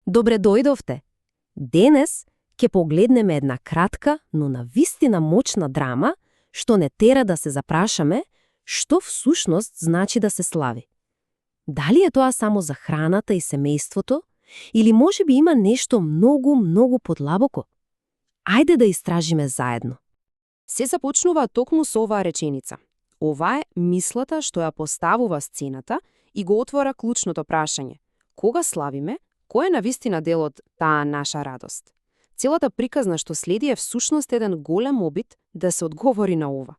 Добре дојдовте! Денес ќе погледнеме една кратка, но навистина мочна драма, што не тера да се запрашаме што всушност значи да се слави. Дали е тоа само за храната и семејството, или можеби има нешто многу подлабоко? Ајде да истражиме заедно. Се започнува токму со оваа реченица. Ова е мислата што ја поставува сцената и го отвора клучното прашање. Кога славиме, кој е навистина дел од таа наша радост? Целата приказна што следи е всушност еден голем обид да се одговори на ова.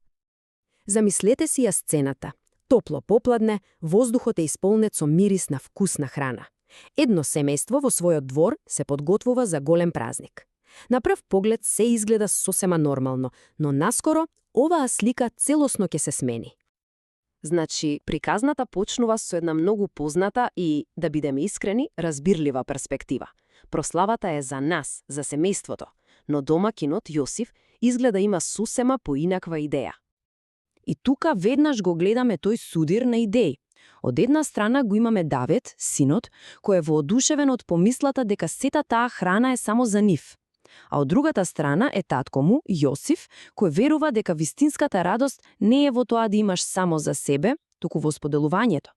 Замислете си ја сцената. Топло попладне, воздухот е исполнет со мирис на вкусна храна. Едно семејство во својот двор се подготвува за голем празник. На прв поглед се изгледа сосема нормално, но наскоро оваа слика целосно ќе се смени. Значи, приказната почнува со една многу позната и, да бидеме искрени, разбирлива перспектива. Прославата е за нас, за семејството, но домакинот Јосиф изгледа има сосема поинаква идеја. И тука веднаш го гледаме тој судир на идеи. Од една страна го имаме Давид, синот, кој е воодушевен од помислата дека сета таа храна е само за нив. А од другата страна е татко му, Јосиф, кој верува дека вистинската радост не е во тоа да имаш само за себе, туку во споделувањето.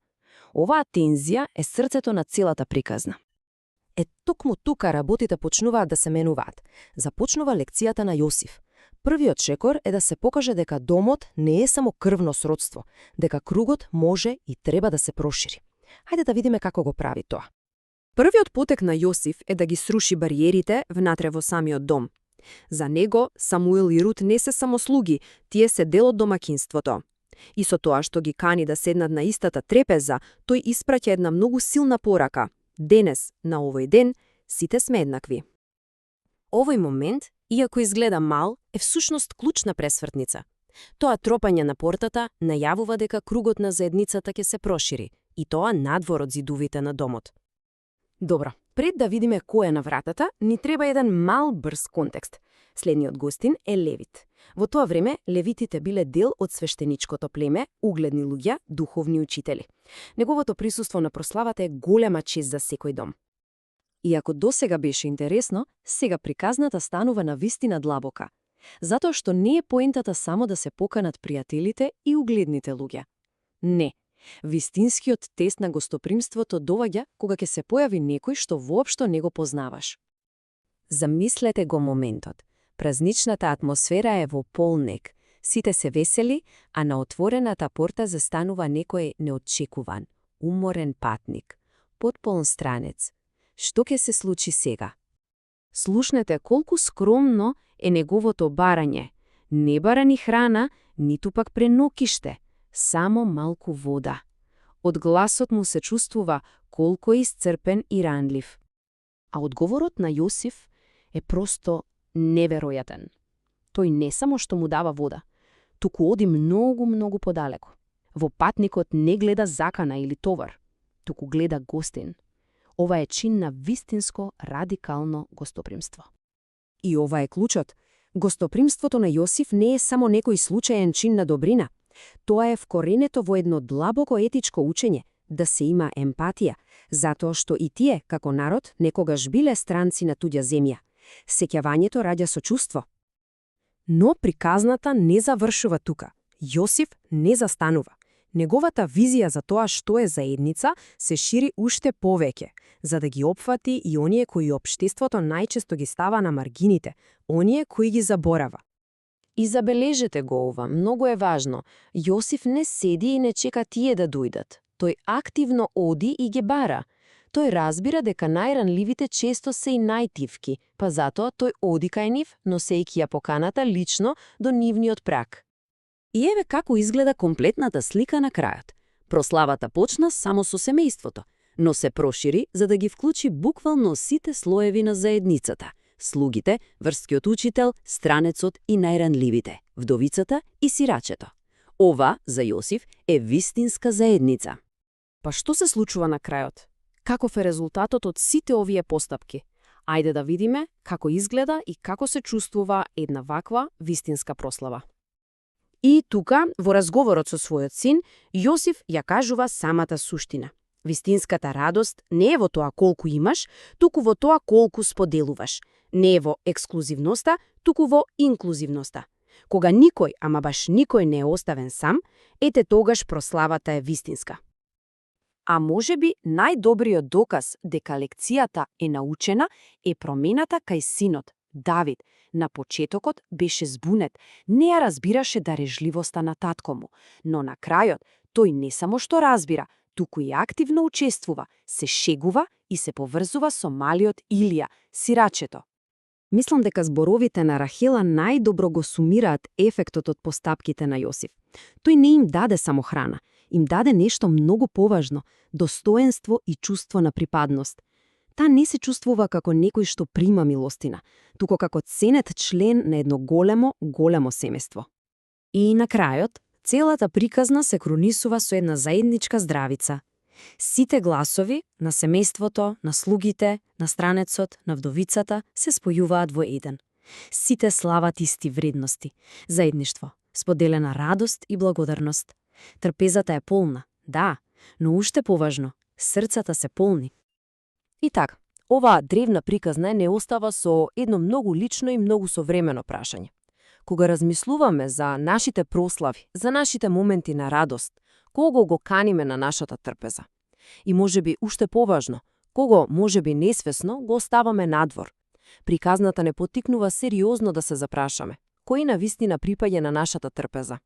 Оваа тензија е срцето на целата приказна. Токму тука работите почнуваат да се менуваат. Започнува лекцијата на Јосиф. Првиот шекор е да се покаже дека домот не е само крвно сродство, дека кругот може и треба да се прошири. Хајде да видиме како го прави тоа. Првиот потек на Јосиф е да ги сруши бариерите внатре во самиот дом. За него Самуил и Рут не се само слуги, тие се дел од домакинството. И со тоа што ги кани да седнат на истата трепеза, тој испраќа една многу силна порака. Денес, на овој ден, сите сме еднакви. Овој момент, иако изгледа мал, е всушност клучна пресвртница. Тоа тропање на портата најавува дека кругот на заедницата ќе се прошири, и тоа надвор од зидувите на домот. Добро, пред да видиме кој е на вратата, ни треба еден мал брз контекст. Следниот гостин е Левит. Во тоа време, левитите биле дел од свештеничкото племе, угледни луѓе, духовни учители. Неговото присуство на прославата е голема чест за секој дом. Иако досега беше интересно, сега приказната станува навистина длабока. Затоа што не е поентата само да се поканат пријателите и угледните луѓе. Не. Вистинскиот тест на гостопримството доаѓа кога ќе се појави некој што воопшто не го познаваш. Замислете го моментот. Празничната атмосфера е во полнек. Сите се весели, а на отворената порта застанува некој неочекуван, уморен патник, потполн странец. Што ќе се случи сега? Слушнете колку скромно е неговото барање. Не бара ни храна, ниту пак пренокиште. Само малку вода. Од гласот му се чувствува колку е исцрпен и ранлив. А одговорот на Јосиф е просто неверојатен. Тој не само што му дава вода, туку оди многу подалеку. Во патникот не гледа закана или товар, туку гледа гостин. Ова е чин на вистинско радикално гостопримство. И ова е клучот. Гостопримството на Јосиф не е само некој случаен чин на добрина. Тоа е вкоренето во едно длабоко етичко учење, да се има емпатија, затоа што и тие, како народ, некогаш биле странци на туѓа земја. Сеќавањето раѓа сочувство. Но приказната не завршува тука. Јосиф не застанува. Неговата визија за тоа што е заедница се шири уште повеќе, за да ги опфати и оние кои општеството најчесто ги става на маргините, оние кои ги заборава. И забележете го ова, многу е важно. Јосиф не седи и не чека тие да дојдат. Тој активно оди и ги бара. Тој разбира дека најранливите често се и најтивки, па затоа тој оди кај нив, носејќи ја поканата лично до нивниот праг. И еве како изгледа комплетната слика на крајот. Прославата почна само со семејството, но се прошири за да ги вклучи буквално сите слоеви на заедницата. Слугите, врскиот учител, странецот и најранливите, вдовицата и сирачето. Ова, за Јосиф, е вистинска заедница. Па што се случува на крајот? Каков е резултатот од сите овие постапки? Ајде да видиме како изгледа и како се чувствува една ваква вистинска прослава. И тука, во разговорот со својот син, Јосиф ја кажува самата суштина. Вистинската радост не е во тоа колку имаш, туку во тоа колку споделуваш. Не е во ексклузивноста, туку во инклузивноста. Кога никој, ама баш никој не е оставен сам, ете тогаш прославата е вистинска. А можеби најдобриот доказ дека лекцијата е научена е промената кај синот, Давид. На почетокот беше збунет, не ја разбираше дарежливоста на татко му, но на крајот тој не само што разбира, туку и активно учествува, се шегува и се поврзува со малиот Илија, сирачето. Мислам дека зборовите на Рахела најдобро го сумираат ефектот од постапките на Јосиф. Тој не им даде само храна, им даде нешто многу поважно – достоенство и чувство на припадност. Та не се чувствува како некој што прима милостина, туку како ценет член на едно големо семејство. И на крајот, целата приказна се кронисува со една заедничка здравица. Сите гласови на семејството, на слугите, на странецот, на вдовицата се спојуваат во еден. Сите слават исти вредности – заедништво, споделена радост и благодарност. Трпезата е полна, да, но уште поважно, срцата се полни. И така, оваа древна приказна не остава со едно многу лично и многу современо прашање. Кога размислуваме за нашите прослави, за нашите моменти на радост, кого го каниме на нашата трпеза? И можеби уште поважно, кого можеби несвесно го оставаме надвор? Приказната не поттикнува сериозно да се запрашаме, кој навистина припаѓа на нашата трпеза?